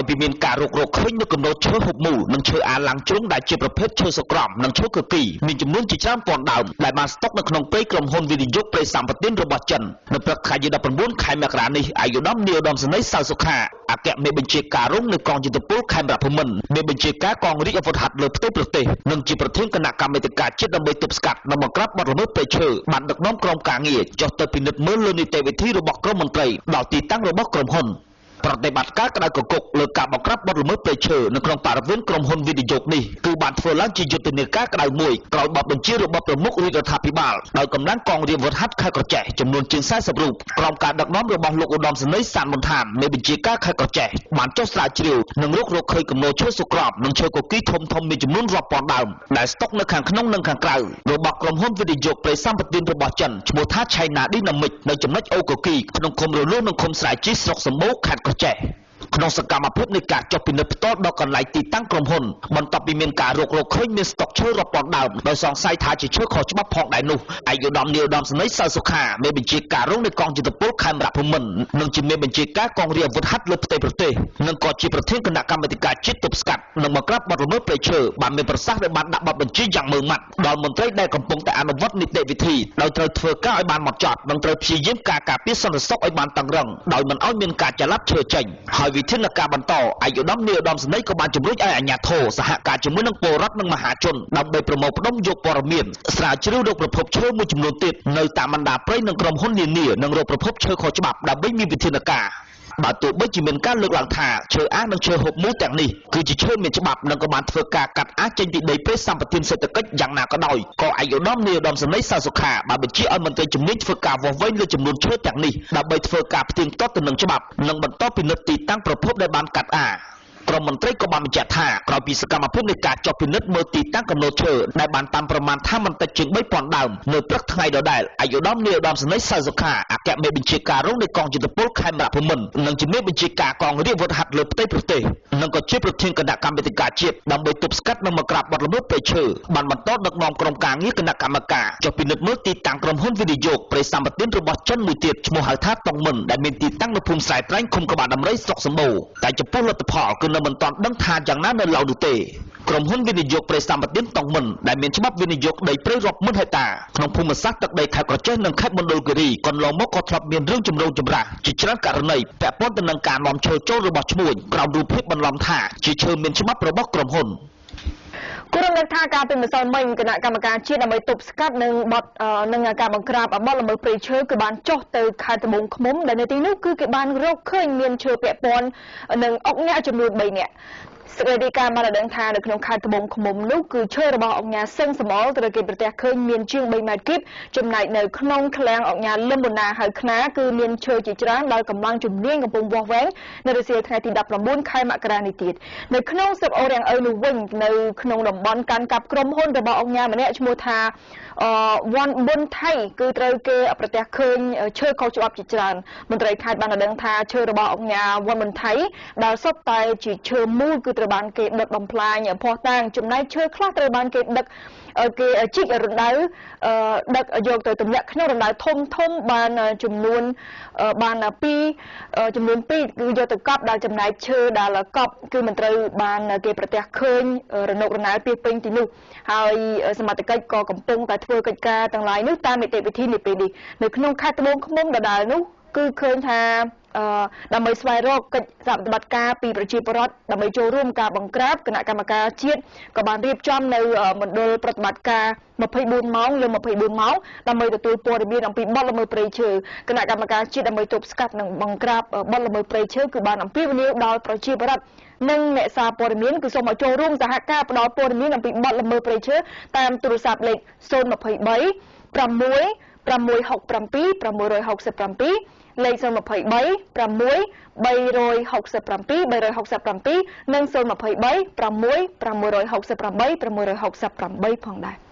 ក្រោយពីមានការរកឃើញនៅកំណត់ឈើហូបមូលនិងឈើអាឡាំងជ្រុងដែលជាប្រភេទឈើសុក្រំនិងឈើគគីមានចំនួនជាច្រើនពាន់ដើមដែលបានស្តុកនៅក្នុងព្រៃក្រុមហ៊ុនវិនិយោគព្រៃសម្បទានរបស់ចិននៅព្រឹកថ្ងៃទី19ខែមករានេះឯកឧត្តមនាយឧត្តមសេនីយ៍សៅសុខាអគ្គមេបញ្ជាការរងនៃកងយុទ្ធពលខេមរៈភូមិន្ទមេបញ្ជាការកងរាជអាវុធហត្ថលើផ្ទៃប្រទេសនិងជាប្រធានគណៈកម្មាធិការជាតិដើម្បីទប់ស្កាត់និងបង្ក្រាបបទល្មើសព្រៃឈើបានដឹកនាំក្រុមការងារចុះទៅពិនិត្យមើលលើនីតិវិធីរបស់ក្រុមមន្ត្រីដល់ទីតាំងរបស់ក្រុមហ៊ុនប្រតិបត្តិការក្តៅកគុកលើការបង្ក្រាបបទល្មើសព្រៃឈើនៅក្នុងបរិវេណក្រុមហ៊ុនវិនិយោគនេះគឺបានធ្វើឡើងជាយុទ្ធនាការក្តៅមួយក្រោយបទបញ្ជារបស់ប្រមុខរាជរដ្ឋាភិបាលដោយកម្លាំងកងរាជអាវុធហត្ថខេត្តក្រចេះចំនួនជាង40រូបក្រោមការដឹកនាំរបស់លោកឧត្តមសេនីយ៍សានមន្ថានមេបញ្ជាការខេត្តក្រចេះបានចុះស្រាវជ្រាវនិងរកឃើញកំណូឈើសុក្រំនិងឈើគគីធំៗមានចំនួនរាប់ពាន់ដើមដែលស្តុកនៅខាងក្នុងនិងខាងក្រៅរបស់ក្រុមហ៊ុនវិនិយោគព្រៃសម្បទានរបស់ចិនឈ្មោះថា China Dynamic នៅចំណុចអូកគីក្នុងឃុំរលួសនិងឃុំស្រែជីស្រុកសម្បូរខេត្តក្រចេះក្នុងសកម្មភាពនៃការចុះពិនិត្យផ្ទាល់ដល់កន្លែងទីតាំងក្រុមហ៊ុនបន្ទាប់ពីមានការរកឃើញមានស្តុកឈើរាប់ពាន់ដើមដោយសង្ស័យថាជាឈើខុសច្បាប់ផងដែរនោះឯកឧត្តមនាយឧត្តមសេនីយ៍សៅសុខាមេបញ្ជាការរងនៃកងយុទ្ធពលខេមរៈភូមិន្ទនិងជាមេបញ្ជាការកងរាជអាវុធហត្ថលើផ្ទៃប្រទេសនិងក៏ជាប្រធានគណៈកម្មាធិការជាតិទប់ស្កាត់និងបង្ក្រាបបទល្មើសព្រៃឈើបានមានប្រសាសន៍ដែលបានដាក់បទបញ្ជាយ៉ាងម៉ឺងម៉ាត់ដល់មន្ត្រីដែលកំពុងតែអនុវត្តនីតិវិធីដោយត្រូវធ្វើការឲ្យបានហ្មត់ចត់និងត្រូវព្យាយាមការការពារសន្តិសុខឲ្យបានតឹងរឹងដោយមិនឲ្យមានការចល័តឈើចេញហើយវិធានការបន្តឯកឧត្តមនាយឧត្តមសេនីយ៍ក៏បានជំរុញឲ្យអាជ្ញាធរសហការជាមួយនឹងពលរដ្ឋនិងមហាជនដើម្បីប្រមូលផ្ដុំយកព័ត៌មានស្រាវជ្រាវរកប្រភពឈើមួយចំនួនទៀតនៅតាមបណ្ដាព្រៃនិងក្រុមហ៊ុននានានិងរកប្រភពឈើខុសច្បាប់ដើម្បីមានវិធានការបើទោះបីជាមានការលើកឡើងថាឈើអាសនិងឈើហូបមូលទាំងនេះគឺជាឈើមានច្បាប់និងក៏បានធ្វើការកាត់អាសចេញពីដីព្រៃសម្បទានសេដ្ឋកិច្ចយ៉ាងណាក៏ដោយក៏ឯកឧត្តមនាយឧត្តមសេនីយ៍សៅសុខាបានបញ្ជាឲ្យមន្ត្រីជំនាញធ្វើការវាស់វែងលើចំនួនឈើទាំងនេះដើម្បីធ្វើការផ្ទៀងផ្ទាត់ទៅនឹងច្បាប់និងបន្តពិនិត្យទីតាំងប្រភពដែលបានកាត់អាសក្រុមមន្ត្រីក៏បានបញ្ជាក់ថាក្រោយពីសកម្មភាពនៃការចុះពិនិត្យមើលទីតាំងកំណត់ឈើដែលបានតាមប្រមាណថាមិនតិចជាង3000ដើមនៅព្រឹកថ្ងៃដដែលឯកឧត្តមនាយឧត្តមសេនីយ៍សៅសុខាអគ្គមេបញ្ជាការរងនៃកងយុទ្ធពលខេមរៈភូមិន្ទនិងជាមេបញ្ជាការកងរាជអាវុធហត្ថលើផ្ទៃប្រទេសនិងក៏ជាប្រធានគណៈកម្មាធិការជាតិដើម្បីទប់ស្កាត់និងបង្ក្រាបបទល្មើសព្រៃឈើបានបន្តដឹកនាំក្រុមការងារគណៈកម្មការចុះពិនិត្យមើលទីតាំងក្រុមហ៊ុនវិនិយោគព្រៃសម្បទានរបស់ចិនមួយទៀតឈ្មោះហៅថាតុងមិនដែលមានទីតាំងនៅភូមិស្រែត្រែងឃុំក្បាលដំរីស្រុកសម្បូរតែចំពោះលទ្ធផលគឺនៅមិនទាន់ដឹងថាយ៉ាងណានៅឡើយនោះទេក្រុមហ៊ុនវិនិយោគព្រៃសម្បទានតុងមិនដែលមានច្បាប់វិនិយោគដីព្រៃរាប់ម៉ឺនហិកតាក្នុងភូមិសាស្ត្រទឹកដីខេត្តក្រចេះនិងខេត្តមណ្ឌលគិរីកន្លងមកក៏ធ្លាប់មានរឿងចម្រូងចម្រាសជាច្រើនករណីពាក់ព័ន្ធទៅនឹងការនាំឈើចូលរបស់ឈ្មួញក្រោមរូបភាពបន្លំថាជាឈើមានច្បាប់របស់ក្រុមហ៊ុនគួររំលឹកថាការពីម្សិលមិញគណៈកម្មការជាតិដើម្បីទប់ស្កាត់និងបទនិងការបង្ក្រាបបទល្មើសព្រៃឈើគឺបានចុះទៅខេត្តត្បូងឃ្មុំដែលនៅទីនោះគឺគេបានរកឃើញមានឈើពាក់ព័ន្ធនឹងអុកញ៉ាចំនួន3នាក់សេចក្តីរាយការណ៍បានឲ្យដឹងថានៅក្នុងខេត្តត្បូងឃ្មុំនោះគឺឈើរបស់អង្គការសឹងសំអល់ត្រូវគេប្រទះឃើញមានជាង3ម៉ែត្រគីបចំណែកនៅក្នុងឃ្លាំងអង្គការលឹមបូណាហៅខ្នាគឺមានឈើជាច្រើនដោយកម្លាំងជំនាញកំពុងវាស់វែងនៅរសៀលថ្ងៃទី19ខែមករានេះទៀតនៅក្នុងស្រុកអូរាំងឪនោះវិញនៅក្នុងតំបន់កាន់កាប់ក្រុមហ៊ុនរបស់អង្គការម្នាក់ឈ្មោះថាវ៉ាន់ប៊ុនថៃគឺត្រូវគេប្រទះឃើញឈើខុសច្បាប់ជាច្រើនមន្ត្រីខេត្តបានឲ្យដឹងថាឈើរបស់អង្គការវ៉ាន់ប៊ុនថៃដែលសុទ្ធតែជាឈើមូលគឺត្រូវបានគេដុតបំផ្លាញភស្តុតាងចំណែកឈើខ្លះត្រូវបានគេដឹកគេជីករណ្ដៅដឹកយកទៅទម្លាក់ក្នុងរណ្ដៅធំធំបានចំនួនបាន2ចំនួន2គឺយកទៅកប់ដែលចំណែកឈើដែលកប់គឺមិនត្រូវបានគេប្រទះឃើញរនុករណែលពីពេញទីនោះហើយសមត្ថកិច្ចក៏កំពុងតែធ្វើកិច្ចការទាំងឡាយនោះតាមនីតិវិធីនាពេលនេះនៅក្នុងខេត្តត្បូងឃ្មុំដដែលនោះគឺឃើញថាដើម្បីស្វែងរកកិច្ចសហប្រតិបត្តិការពីប្រជាពលរដ្ឋដើម្បីចូលរួមការបង្ក្រាបគណៈកម្មការជាតិក៏បានរៀបចំនៅមណ្ឌលប្រតិបត្តិការ24ម៉ោងលើ24ម៉ោងដើម្បីទទួលព័ត៌មានអំពីបទល្មើសព្រៃឈើគណៈកម្មការជាតិដើម្បីទប់ស្កាត់និងបង្ក្រាបបទល្មើសព្រៃឈើគឺបានអំពាវនាវដល់ប្រជាពលរដ្ឋនិងអ្នកសារព័ត៌មានគឺសូមឲ្យចូលរួមសហការផ្ដល់ព័ត៌មានអំពីបទល្មើសព្រៃឈើតាមទូរស័ព្ទលេខ023 6 667 667លេខ023 6 367 367និង023 6 668 668ផងដែរ។